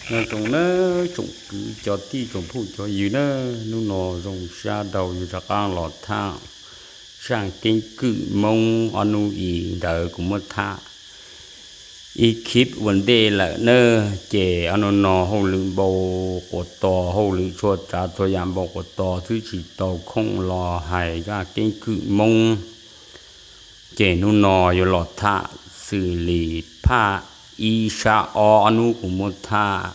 Nyob zoo nawb tsoom kwv cov tij tsoom phooj cov ywg nawb, hnub no zoo sab nraud yus rov qab los tham zaj keeb kwm Hmoob ob hnub ib ntawd kuv muab tham ib khib ua ntej lawm nawb. Ces ob hnub no hauj lwm npau quas tos, hauj lwm txhua tsav txhua yam npau quas tos twb tsis tau khoom los hais zaj keeb kwm Hmoob. Ces hnub no yuav los tham xws li phaj ib sab ob, ob hnub kuv muab tham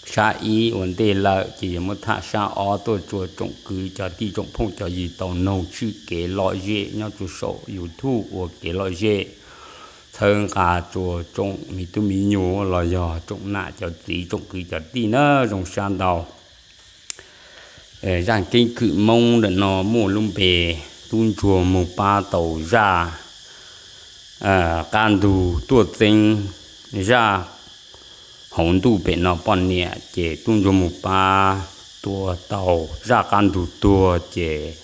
sab ib ua ntej lawm, ces yuav muab tham sab ob tuaj rua tsoom kwv cov tij tsoom phooj cov ywg tau noog tshwj kev lom zem nyob rua saum YouTube ua kev lom zem, txhawb nqa rua tsoom me tub me nyuam los yog tsoom nam cov txiv tsoom kwv cov tij nawb, zoo sab ntau. Zaj keeb kwm Hmoob ntawm no muaj lub npe tub ntsuag moog pab tau zaj qab ntug tuaj txeeb zaj hauv ntuj pem no poj niam, ces tub ntsuag moog pab tua tau zaj qab ntug tuag, ces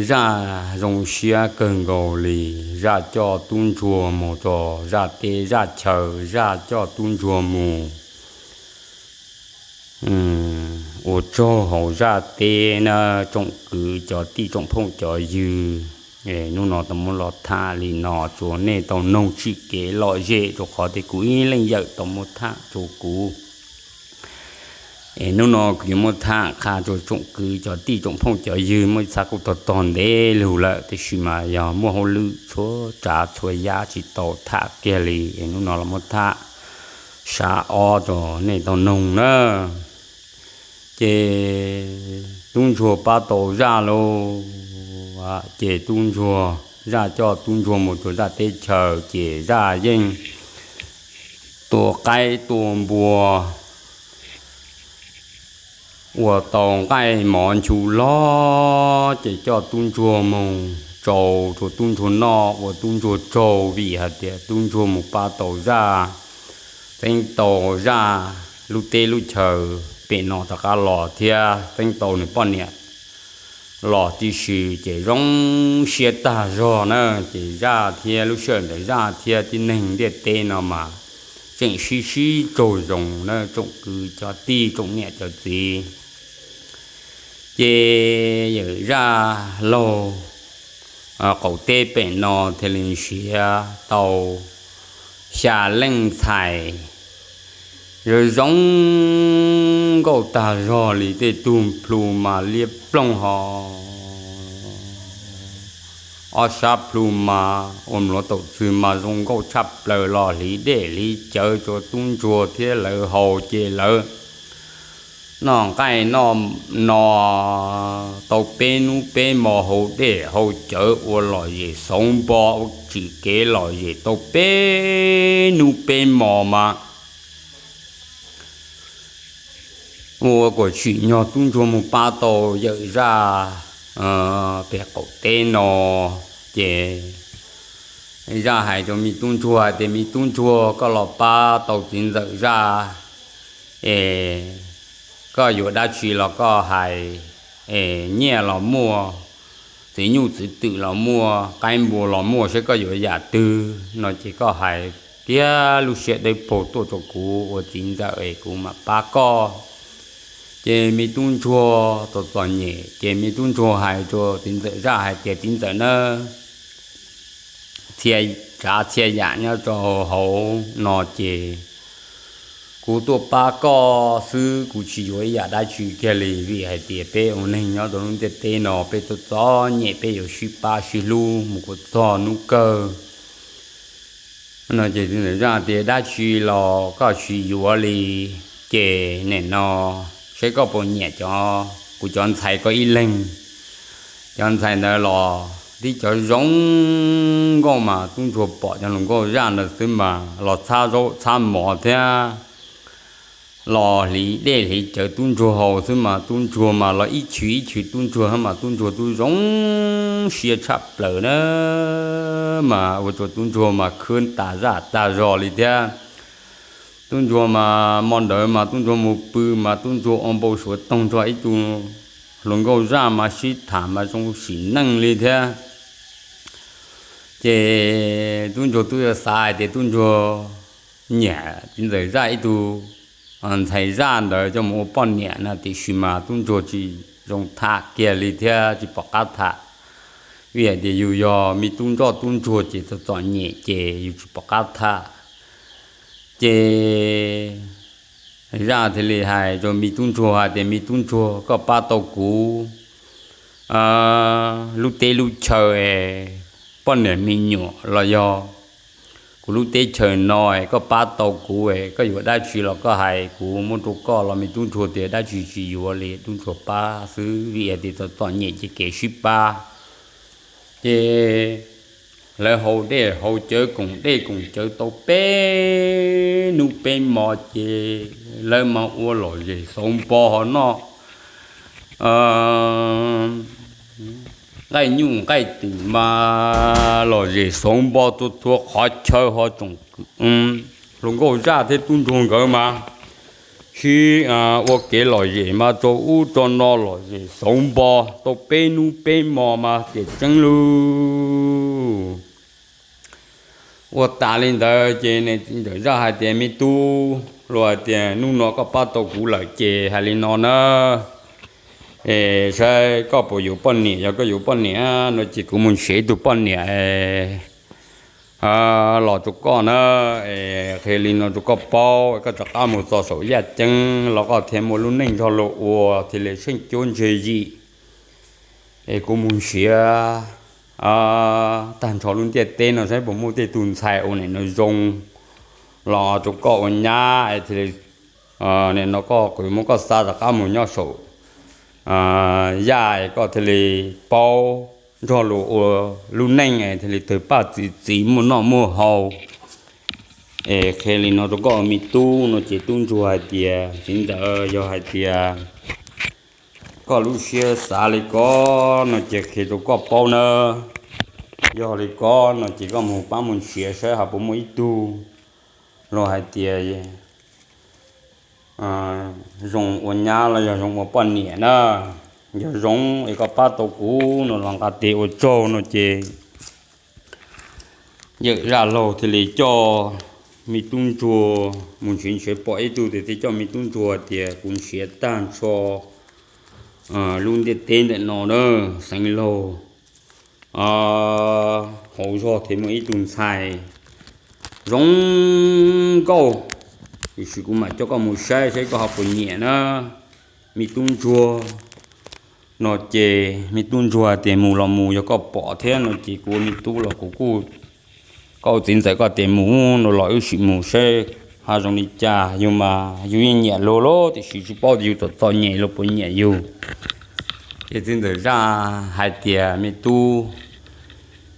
zaj zoo siab kawg nkaus li. Zaj coj tub ntsuag moog rua zaj teb zaj chaw, zaj coj tub ntsuag moog ua tsaug hauv zaj teb nawb tsoom kwv cov tij tsoom phooj cov ywg. Hnub no tau muab los tham li no rua nej tau noog tshwj kev lom zem, rua qhov tias kuv ib leej yawm tau muab tham rua kuv. Es hnub no kuv yuav muab tham qha rua tsoom kwv cov tij tsoom phooj cov ywg, muaj ib txha kuj tog tog ntev lug lawm, tab sis mas yog muaj hauj lwm txhua tsav txhua yam tsis tau tham kiag li, es hnub no los muab tham sab ob rua nej tau noog nawb. Ces tub ntsuag pab tau zaj lauj, ces tub ntsuag, zaj coj tub ntsuag moog rua zaj teb chaws, ces zaj yeej tua qaib tua npua ua tau nqaij mov nchu log, ces coj tub ntsuag moog tsau rua tub ntsuag noj, ua tub ntsuag tsaug vim hais tias tub ntsuag moog pab tau zaj, txeeb tau zaj lub teb lub chaw pem no rov qab los thiab txeeb tau nws poj niam los tib si, ces zoo siab tag zog na. Ces zaj thiab lub sij hawm ntawd zaj thiab tib neeg ntiaj teb no mas tseem sib sib tsaug zoo na tsoom kwv cov tij tsoom niam cov txiv. Ces yawm zaj laug qaum teb pem no thiaj li nrhiav tau xya leej ntxhais zoo zoo nkauj tag zog li, tej tug plhu mas liab ploog ho, ob sab plhu mas ua mluav taum txwg mas zoo nkauj tshaj plaws los hliv dej hliv cawv rua tub ntsuag thiab lawv haus, ces lawv noj nqaij noj no tau peb hnub peb hmo, haus dej haus cawv ua lom zem xauv npo, ua tsim kev lom zem tau peb hnub peb hmo mas ua kuas tsim nyog tub ntsuag moog pab tau yawm zaj pem qaum teb no. Ces zaj hais rua me tub ntsuag hais tias, me tub ntsuag, koj los pab tau txiv ntxawm zaj es koj yuav dab tsi los koj hais, es nyiaj los muaj, txiv nyuj txiv twm los muaj, qaib npua los muaj, saib koj yuav yam twg no ces koj hais kiag lub siab dawb paug tuaj rua kuv ua txiv ntxawm es kuv mam pab koj. Ces me tub ntsuag txom txom nyem, ces me tub ntsuag hais rua txiv ntxawm zaj hais tias, txiv ntxawm nawb, txhia tsav txhia yam nyob rau hauv no ces kuv tuaj pab koj xwb, kuv tsis yuav ib yam dab tsi kiag li, vim hais tias peb ua neeg nyob rau lub ntiaj teb no peb txom txom nyem, peb yuav sib pab sib hlub mus kom txog hnub kawg no. Ces txiv ntxawm zaj tias, dab tsi los koj tsis yuav li, ces nim no saib koj puas nyiam cov, kuv cov ntxhais koj ib leeg. Cov ntxhais ntawd los tib cov zoo nkauj mas tub ntsuag pom cov hluas nkauj zaj ntawd xwb mas los txhab zaub txhab mov thiab los hliv dej hliv cawv tub ntsuag haus xwb mas tub ntsuag mas los ib chwv ib chwv tub ntsuag mas tub ntsuag tub zoo siab tshaj plaws na, mas ua rua tub ntsuag mas khwb tas zaj tag zog li thiab. Tub ntsuag mas hmo ntawd mas tub ntsuag mus pw mas tub ntsuag ua npau suav toog nrog ib tug hluas nkauj zaj mas sib tham mas zoo sim neej li thiab. Ces tub ntsuag tub yuav xav hais tias tub ntsuag nyiam txiv ntxawm zaj ib tug ntxhais zaj ntawd coj mus ua poj niam no, tiam sis mas tub ntsuag tsis zoo tham kiag li thiab tsis pom qab tham, vim hais tias yus yog me tub ntsoj tub ntsuag ces txom txom nyem ces yus tsis pom qab tham. Ces zaj thiaj li hais rau me tub ntsuag hais tias, me tub ntsuag, koj pab tau kuv lub teb lub chaw es poj niam me nyuam los yog kuv lub teb chaws no es koj pab tau kuv es koj yuav dab tsi los koj hais kuv muab rau koj. Los me tub ntsuag tias dab tsi tsis yuav li, tub ntsuag pab xwb vim hais tias txom txom nyem ces kev sib pab. Ces lawv haus dej haus cawv koom dej koom cawv tau peb hnub peb hmo ces lawv mas ua lom zem xauv npo ho noj nqaij nyuj nqaij twm mas lom zem xauv npo txhua txhua qhov chaw ho tsoom hluas nkauj zaj thiab tub ntsuag nkawd mas sib ua kev lom zem mas rau ub rau no lom zem xauv npo tau peb hnub peb hmo mas tiam tseeb lug. Ua tas li ntawd ces txiv ntxawm zaj hais tias, me tub, luag hais tias hnub no koj pab tau kuv lawm ces hais li no na, saib koj puas yuav poj niam, yog koj yuav poj niam no ces kuv mus nrhiav ib tug poj niam los rau koj na. Qhia li no rau koj paub, koj rov qab mus txog saum yaj ceeb los koj thiaj muaj lub neej nrog luag ua thiaj li tsheej cuab ntseg yim. Es kuv mus nrhiav tag nrho lub ntiaj teb no saib puas muaj tej tug ntxhais ua nim no zoo los rau koj ua nyab es thiaj li nim no koj kuv muab koj xa rov qab mus nyob saum yaj es koj thiaj li paub nrog luag ua lub neej es thiaj li tawg paj txi txiv muaj noj muaj haus. Es qhia li no rau koj me tub no ces tub ntsuag hais tias, txiv ntxawm, yog hais tias koj lub siab xav li ko no ces qhia rau koj paub na, yog li ko no ces koj mus pab mus nrhiav saib ho puas muaj ib tug luag hais tias zoo ua nyab los yog zoo ua poj niam na. Yog zoo es koj pab tau kuv no los nqa tes ua tsaug no ces yawm zaj laug thiaj li coj me tub ntsuag mus nrhiav nrhiav pom ib tug tias thiaj coj me tub ntsuag tias kuv nrhiav tag nrho lub ntiaj teb ntawm no na, xeev laug hauv zog thiaj muaj ib tug ntxhais zoo nkauj, tiam sis kuv mam coj koj mus saib saib koj ho puas nyiam na, me tub ntsuag. No ces me tub ntsuag tias mus los mus, yog koj pom thiab no ces kuv ua me tub los kuv kuj, koj ua txiv ntxawm koj tias mus no los wb sim mus saib ho zoo li cas, yus mas yus yeej nyiam luag lawm tiam sis tsis paub tias yus txom txom nyem luag puas nyiam yus. Ces txiv ntxawm zaj hais tias me tub,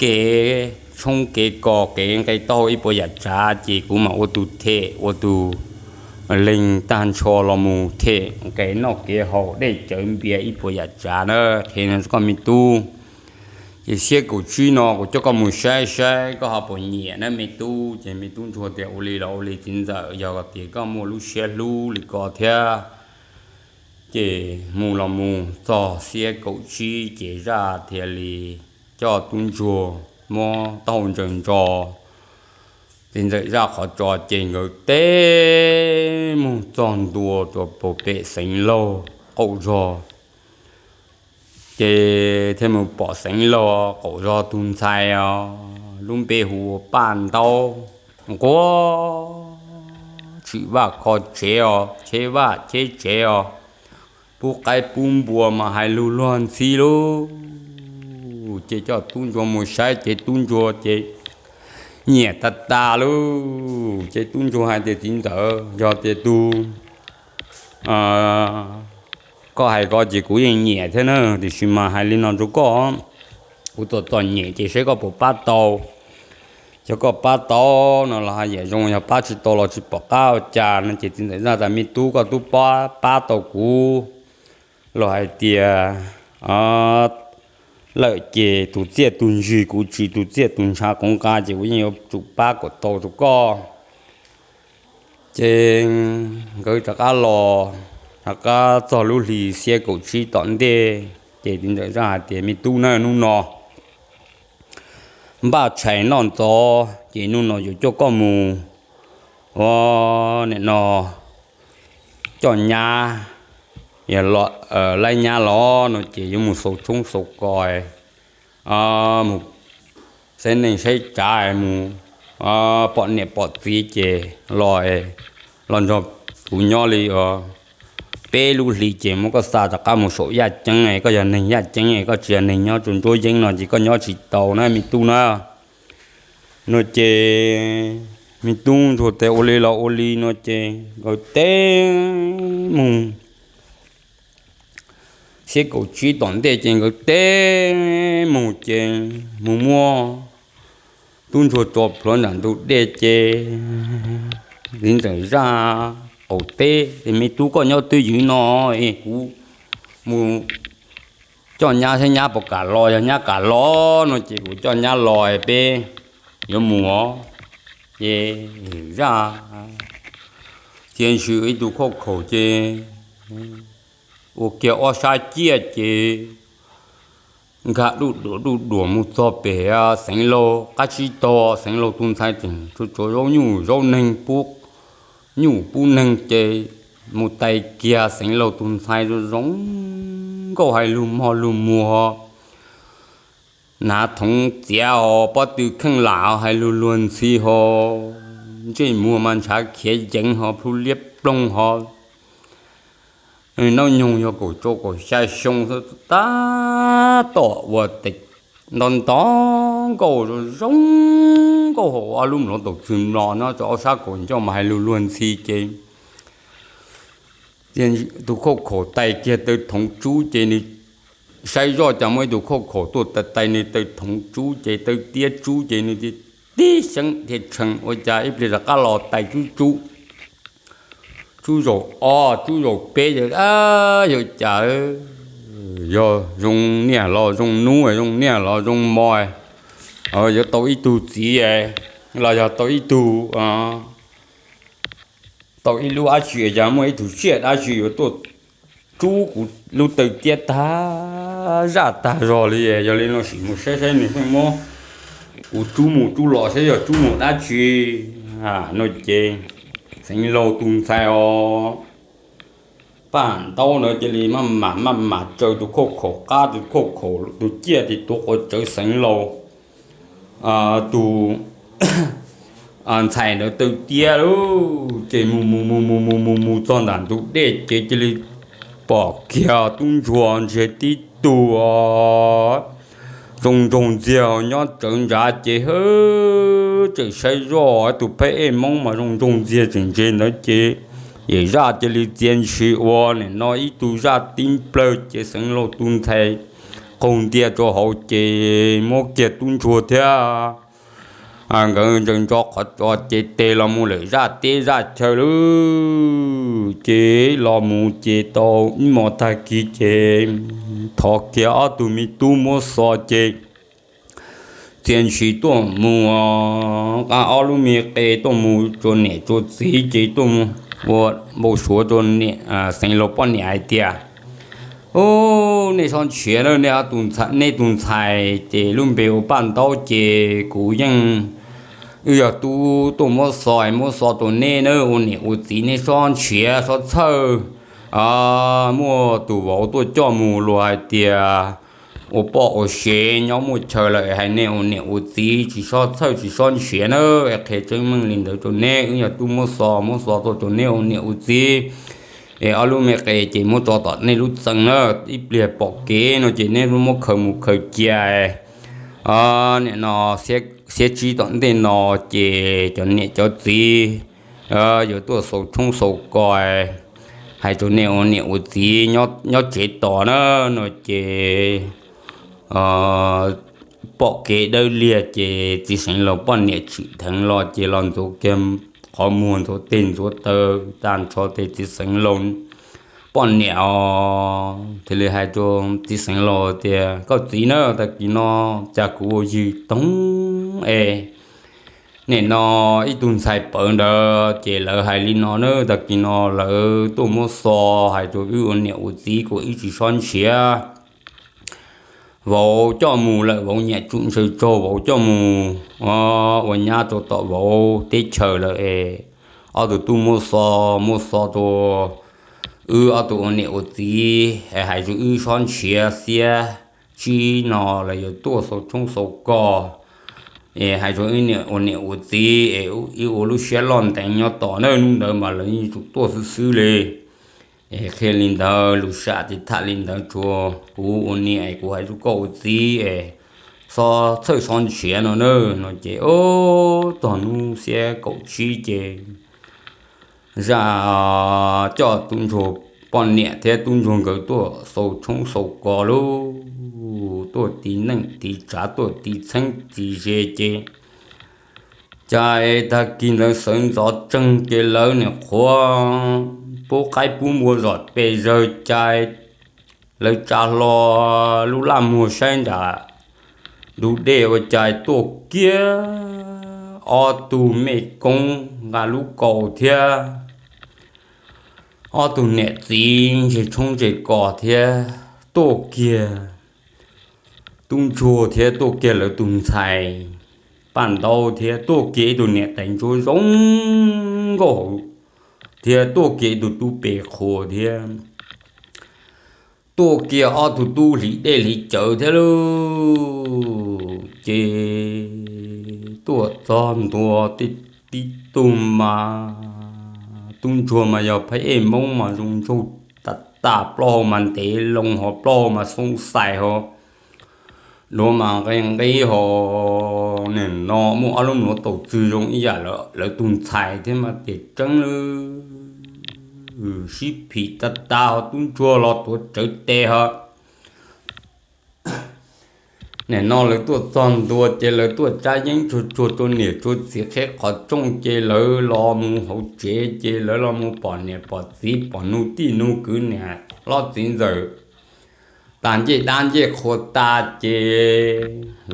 kev tshoob kev kos kev nqe taub hau ib puas yam tsav ces kuv mam ua tus them ua tus leeg tag nrho los mus them nqe noj kev haus dej cawv npias ib puas yam tsav na. Qhia no rau koj me tub, ces xiab kaum tsib no kuv coj koj mus saib saib koj ho puas nyiam na me tub. Ces me tub ntsuag tias ua li los ua li txiv ntxawm, yog tias koj muaj lub siab hlub li ko thiab. Ces mus los mus txog xiab kaum tsib ces zaj thiaj li coj tub ntsuag muab taub hau ntsaws ntso txiv ntxawm zaj qhov tso ces nkawd teb mus txog ntua rau pem xeev laug qaum zog. Ces thiaj mus pom xeev laug qaum zog tus ntxhais os, lub npe hu ua Paj Ntaub, nquag tshwm vaj kho tsev os, cheb vaj cheb tsev os, pub qaib pub npua mas hais lug luag ntxhi lug. Ces coj tub ntsuag mus saib ces tub ntsuag ces nyiam tas tas lug. Ces tub ntsuag hais tias txiv ntxawm, yog tias tug koj hais ko ces kuv yeej nyiam thiab na, tiam sis mas hais li no rau koj, kuv txom txom nyem ces saib koj puas pab tau. Yog koj pab tau no los haj yam zoo, yog pab tsis tau los tsis pom qab ua cas no. Ces txiv ntxawm zaj tas me tub, koj twb pab tau kuv los hais tias lawm ces tus txiaj tus ntsig kuv tsis, tus txiaj tus ntsha kuv nqa ces kuv yeej yuav tsum pab kom tau rau koj. Ces nkawd rov qab los, rov qab txog lub hli xiab kaum tsib tom ntej ces txiv ntxawm zaj hais tias me tub na, hnub no npaj tshais noj ntxov ces hnub no yuav coj koj mus Ua nim no coj nyab, laib nyab los no ces yuav mus xaus tshoob xaus kos, mus saib neej saib tsav, mus pom niam pom txiv ces los, los nrog kuv nyob li peb lub hlis ces muab koj xa rov qab mus saum yaj ceeb. Koj yog neeg yaj ceeb, koj tsis yog neeg nyob rau nruab yeeb no ces koj nyob tsis tau na me tub na. No ces me tub ntsuag tes ua li los ua li no ces nkawd teb mus, xiab kaum tsib tom ntej ces nkawd teb mus ces mus muab tub ntsuag tso plhuav nram ntug dej ces txiv ntxawm zaj qaum teb tias, Me tub, koj nyob twj ywm no es kuv mus coj nyab saib nyab puas kam los, yog nyab kam los no ces kuv coj nyab los peb yuav mus os. Ces zaj txiav ntshis ib tug khauj khaum ces ua kiag ob sab ciaj ces nkag duj duam duj duam mus txog pem Xeev Laus qab tsib taug. Xeev Laus tus ntxhais tseem tsuav zaub nyuj zaub neeg pub nyuj pub neeg ces mus tais kiag Xeev Laus tus ntxhais zoo zoo nkauj hais lus mog lus muag, hnav thoov txiav ho pob tw kheej lam hais lus luag ntxhi ho, ntsej muag mas ntshav khiav yeev ho plhu liab ploog ho, nub nyoog yog kaum rau kaum xya xyoo xwb tab tom ua tes nto nto nkauj zoo zoo nkauj hauv ob lub mlov taum txwg mlos no rau ob sab kaum ncauj mas hais lus luag ntxhi ces tus khauj khaum tais kiag taw thoov tsub ces nws saib zoj cas muaj ib tug khauj khaum tuaj tais nws taw thoov tsub ces taw tiab tsub ces nws tib xyeeb thiaj tshee ua cas ib pliag rov qab los tais tsub tsub, tsub zaum ob tsub zaum peb ces yog cas, yog zoo niaj los zoo nub, zoo niaj los zoo mo, yuav tau ib tug txiv los yog tau ib tug, tau ib lub dab tsi, yog muaj ib tug tsiaj dab tsi yuav tuaj tsub kuv lub taw tiab tag zaj tag zog li. Yog li no sim mus saib saib nws pheej muab kuv tsub mus tsub los saib yog tsub mus dab tsi no ces Xeev Laus tus ntxhais os, Paj Ntaub ntawd cia li maj mam maj mam tsaws tus khauj khaum qab, tus khauj khaum tus ciaj ces tuav quav tsawv Xeev Laus tus ntxhais ntawd taw tiab lawm ces mus mus mus mus mus mus mus txog ntawm ntug dej ces cia li pom kiag tub ntsuag ntsiag tib tug zoo ntsoog ntxiag nyob tsawv ntsav ces hwb tseem saib zoj tus phab ej Hmoob mas zoo ntsoog ntxiag tseem ntseg ntawd ces yawm zaj cia li txia ntshis ua nim no ib tug zaj tib nplawg ces Xeev Laus tus ntxhais qaug ntia rau hauv ces muab kiag tub ntsuag thiab nkawd ntsaws ntso qhov tso ces tes los mus lawm zaj teb zaj chaw lawm ces los mus ces tau ib hmos tag kis ces thov kiag ob tug me tub muab xo ces txia ntshis tuaj mus, nqa ob lub me qe tuaj mus tsuas niam tsuas txiv ces tuaj mus ua npau suav rau Xeev Laus poj niam hais tias, Ub, nej sob ntshiav na, nej tus ntxhais ces lub npe ua Paj Ntaub ces kuv yeej, wb yog tub tuaj muab xo, muab xo rau nej na, ua niam ua txiv nej sob ntshiav sob txhawj. Muaj tus vauv tuaj coj mus luag hais tias ua poj ua sev nyob muaj chaw lawm hais nej ua niam ua txiv tsis sob txhawj tsis sob ntshiav na, qhia tseeb meej li ntawd rau neb, wb yog tub muab xo, muab xo tuaj rau neb ua niam ua txiv es ob lub me qe ces muab tso tom nej lub txee na, ib pliag pom kev no ces neb muab khaws mus khaws cia. Nim no xiab tsib tom ntej no ces cov niam cov txiv yuav tuaj xaus tshoob xaus kos hais rau nej ua niam ua txiv nyob tsev tos na, no ces pom kev dawb liag ces txiv Xeev Laus poj niam tsim dheev los ces los ntxuav kiag qhov muag ntxuav teg ntxuav taw tag nrho ces txiv Xeev Laus poj niam thiaj li hais rau txiv Xeev Laus tias, Koj txiv na, tag kis no cas kuv ua yws toog es nim no ib tug ntxhais pawv ntawd ces lawv hais li no na, tag kis no lawv tuaj muab xo hais rau wb ua niam ua txiv kom wb tsis sob ntshiav. Vauv coj mus lawm, vauv nyiam tsum ntshaw tsaug, vauv coj mus ua nyab rau tom vauv teb chaws lawm es ob tug tub muab xo, muab xo rua wb ob tug ua niam ua txiv, hais rua wb xob nrhiav xiab tsib no los yuav tuaj xau tshoob xau kos, es hais rua wb ua niam ua txiv es wb ua lub siab loj ntev nyob tos na. Hnub ntawd mas lawv yeej tsum tuaj xwb xwb le. Es qhia li ntawd lus sam ces tham li ntawd rua kuv ua niam es kuv hais rua koj ua txiv es xob txhawj xob nrhiav no na. No ces ob tog hnub xiab kaum tsib ces Zaj coj tub ntsuag poj niam thiab tub ntsuag nkawd tuaj xau tshoob xau kos lub, tuaj tiv neej tiv tsav tuaj tiv txheeb tiv ze ces, cas tag kis ntawd sawv ntxov tsees ces lawv niam qhuav pub qaib pub npua zom pes zawg cas lawv tsa hlo lub laj muag saib nram ntug dej ua cas tuaj kiag ob tug mej koob nqa lub kaus thiab ob tug niam txiv ntseg tshoob ntseg kos thiab tuaj kiag tub ntsuag thiab tuaj kiag lawv tug ntxhais paj ntaub thiab tuaj kiag ib tug niam tais ntsuab zoo nkauj thiab tuaj kiag ib tug tub pes qhuas thiab tuaj kiag ob tug tub hliv dej hliv cawv thiab lauj. Ces tuaj txog ntua tib tug mas tub ntsuag mas yog phab ej Hmoob mas zoo nraug tas tas, plaub hau mas ntev loo hos plaub hau mas xoob xais hos, duav mas nqe nqeb hos, nim no muaj ob lub mluav taus txwg zoo ib yam lawv tug ntxhais thiab mas tias tseeb lawm, sib phim tas tas hos tub ntsuag los tuav tsawv tes hos. Nim no lawv tuaj txog ntua ces lawv tuaj tsab yeeb tsuag tsuag rua niam rua txiv qheb qhov rooj ces lawv los mus hauv tsev ces lawv los mus pom niam pom txiv pom nug tij nug kwv niam hlob txiv ntxawm tas ncej dab ncej qhua tas ces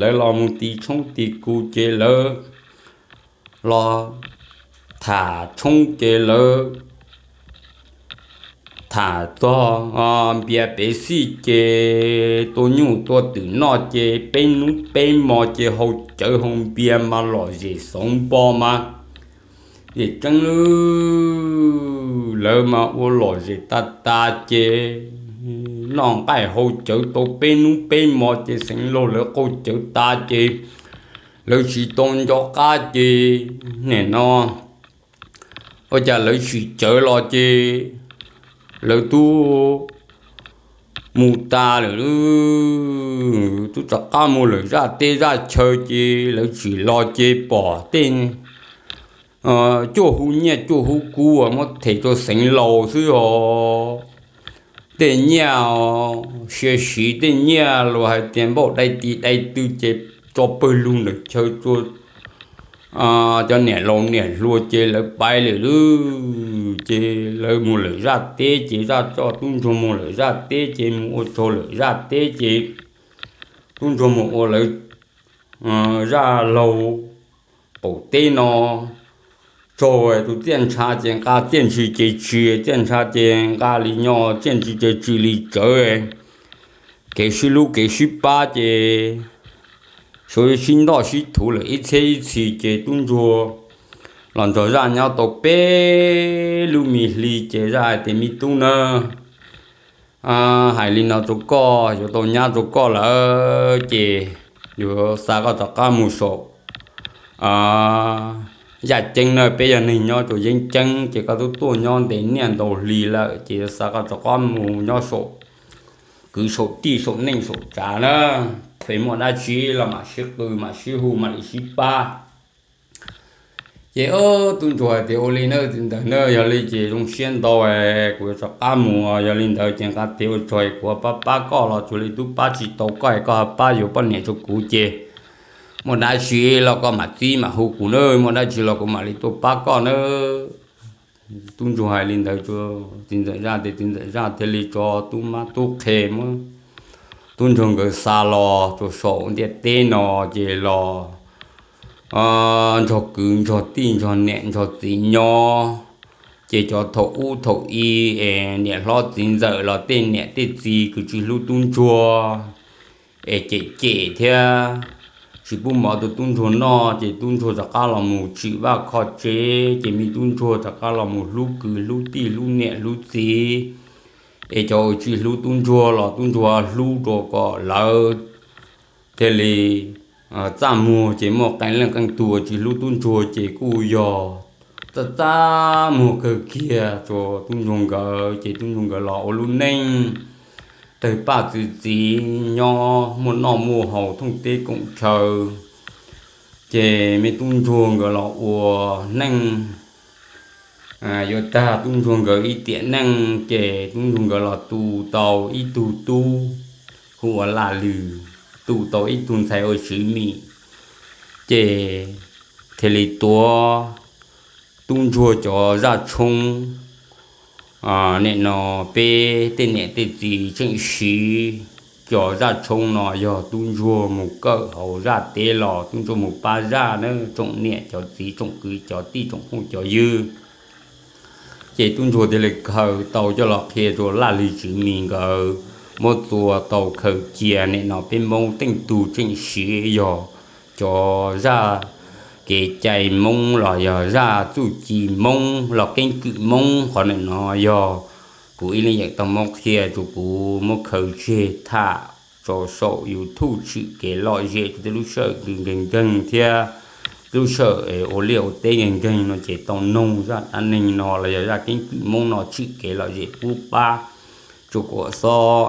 lawv los mus tiv tshoob tiv kos ces lawv los tham tshoob ces lawv tham txog npias pev xij ces tua nyuj tua twm noj ces peb hnub peb hmo ces hau cawv hau npias mas lom zem xauv npo mas yim tseeb lawm, lawv mas ua lom zem tas tas ces noj nqaij hau cawv tau peb hnub peb hmo ces xeev laug lawv qaug cawv tas ces lawv tsis tau nco qab ces nim no ua cas lawv tsim cawv los ces lawv tub mus tas lawm, tub rov qab mus lawm zaj teb zaj chaw ces lawv tsim los ces pom tej cuaj hub nyiaj cuaj hub kub muab them rau xeev laus xwb os. Tej nyiaj sia siv tej nyiaj luas hais tias npauj dai tis dai tw ces tso pawg lug ntawm chaw rua cov niam laus niam hluas ces lawv pais lawm lauj. Ces lawv mus lawm zaj teb ces zaj coj tub ntsuag mus lawm zaj teb ces mus ua tsaug lawm zaj teb ces tub ntsuag mus ua lawv zaj laug qaum teb no tsaug, tus txiaj ntsha ces nqa txiaj ntsig ces tsis, txiaj ntsha ces nqa li nyo, txiaj ntsig ces tsis li tsawv. Kev sib hlub kev sib pab ces sib ntoj sib thuv lawm ib txhiab ib txhis ces tub ntsuag los nrog zaj nyob tau peb lub me hli ces zaj hais tias me tub na, hais li no rau koj, yuav tau nyab rau koj lawm ces yuav xa koj rov qab mus saum yaj ceeb na, peb yog neeg nyob rau yeeb ceeb ces koj twb tuaj nyob ntev niaj ntau hli lawm ces yuav xa koj rov qab mus nyob saum kwv saum tij saum neej saum tsav na, pes muaj dab tsi los mam sib qw mam sib hu mam li sib pab. Ces tub ntsuag hais tias ua li na txiv ntxawm na, yog li ces zoo siab ntau, kuv yuav rov qab mus, yog li ntawd ces nqa tes ua tsaug, kuv pab pab koj los tsuas li tub pab tsis tau koj, koj ho pab yuav poj niam rau kuv ces muaj dab tsi los koj mam txib mam hu kuv na, muaj dab tsi los kuv mam li tuaj pab koj na. Tub ntsuag hais li ntawd, txiv ntxawm zaj tias txiv ntxawm zaj thiaj li tso tub mab tub qhe muab tub ntsuag nkawd xa los rau saum ntiaj teb no ces los nrog kwv nrog tij nrog niam nrog txiv nyob. Ces cov thaum ub thaum i es niam hlob txiv ntxawm los tej niam tej txiv kws tsis hlub tub ntsuag es cem cem thiab tsis pub mov rau tub ntsuag noj, ces tub ntsuag rov qab los mus tsim vaj kho tsev, ces me tub ntsuag rov qab los mus hlub kwv hlub tij hlub niam hlub txiv. Es cov uas tsis hlub tub ntsuag los tub ntsuag hlub rau kom lawv thiaj li txaj muag, ces muaj qee leej qee tus uas tsis hlub tub ntsuag ces kuj yog txaj txaj muag kawg kiag rau tub ntsuag nkawd, ces tub ntsuag nkawd los ua lub neej tawg paj txwv txiv nyob muaj noj muaj haus thooj teb koom chaw. Ces me tub ntsuag nkawd los ua neej yuav tag tub ntsuag nkawd ib tiam neej, ces tub ntsuag nkawd los tu tau ib tug tub hu ua Laj Lwm, tu tau ib tug ntxhais ua Tswv Mim, ces thiaj li tuav tub ntsuag cov zaj tshoob. Nim no peb tej niam tej txiv tseem siv cov zaj tshoob no yog tub ntsuag mus kawm hauv zaj teb los tub ntsuag mus pab zaj na, tsoom niam cov txiv tsoom kwv cov tij tsoom phooj cov ywg. Ces tub ntsuag thiaj li khaws tau coj los qhia rau Laj Lwm Tswv Mim nkawd muab txua tau khaws cia. Nim no peb Hmoob tej tug tseem siv yog cov zaj kev cai Hmoob los yog zaj txuj ci Hmoob los keeb kwm Hmoob. Qhov nim no yog kuv ib leeg yeem tau muab qhia rau kuv muab khaws tseg tham rau saum YouTube tshwm kev lom zem rau tej lub sij hawm nkeeg nkeeg thiab lub sij hawm ua liaj ua teb nkeeg nkeeg no ces tau noog zaj dab neeg no los yog zaj keeb kwm Hmoob no tshwm kev lom zem pub pab rau kuas xob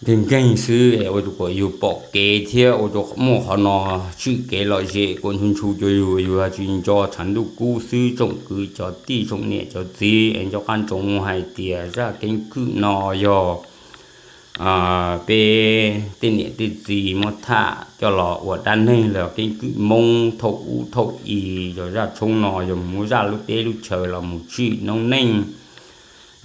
nkeeg nkeeg xwb es ua rau kuas yus pom kev thiab ua rau muaj qhov no tshwm kev lom zem kuas ntshu ntshu rau yus, yus tsis nco tshav ntuj kub xwb. Tsoom kwv cov tij tsoom niam cov txiv es nco qab ntsoov hais tias zaj keeb kwm no yog peb tej niam tej txiv muab tham coj los ua dab neeg los keeb kwm Hmoob thaum ub thaum i. Yog zaj tshoob no yog muab zaj lub teb lub chaw los mus tsim noob neej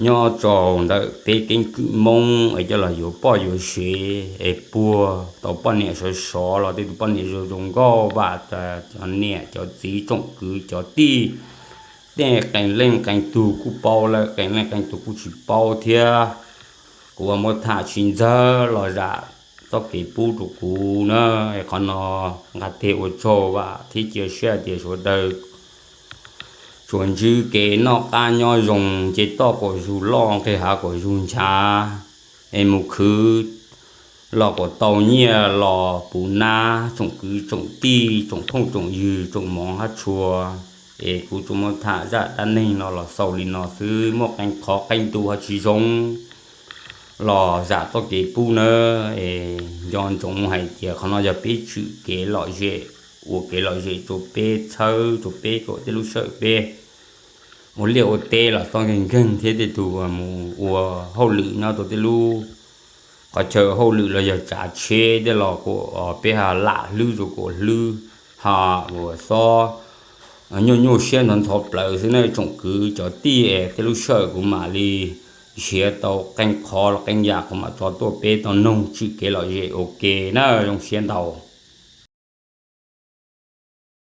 nyob rau ntawm peb keeb kwm Hmoob es coj los yuav poj yuav sev es puag tau poj niam sov sov los tej tus poj niam zoo zoo nkauj vam cov niam cov txiv tsoom kwv cov tij. Tej qee leej qee tug kuj paub lawm, qee leej qee tug kuj tsis paub thiab. Kuv ua muab tham tsis ntxawg los zam txoj kev pub rau kuv na. Qhov no nqa tes ua tsaug vam thiab cia siab tias sawv daws tsuas ntsib kev noj qab nyob zoo, ces toj kom zug loj nqis hav kom zug nchav, es mus khwv los kom tau nyiaj los puv nab tsoom kwv tsoom tij tsoom phooj tsoom ywg tsoom mov hab tshua. Es kuv tsuas muab tham zaj dab neeg no los xaus li no xwb, muaj qee qhov qee tus ho tsis zoo los zam txoj kev pub nawb. Es nco ntsoov hais tias qhov no yog peb tshwm kev lom zem, ua kev lom zem rau peb txhawb rau peb kom tej lub sij hawm peb ua liaj ua teb los xob nkeeg nkeeg thiab tej tug mus ua hauj lwm nyob rau tej lub qhov chaw hauj lwm los yog tsav tsheb tej los kuas peb ho lam hlwb rau kuas hlwb, ho uas xob nyuaj nyuaj siab ntxhov ntxhov plawv xwb na tsoom kwv cov tij. Es tej lub sij hawm kuv mam li nrhiav tau qee qhov los qee yam kuv mam tso tuaj peb tau noog tshwm kev lom zem ua ke na. Zoo siab ntau.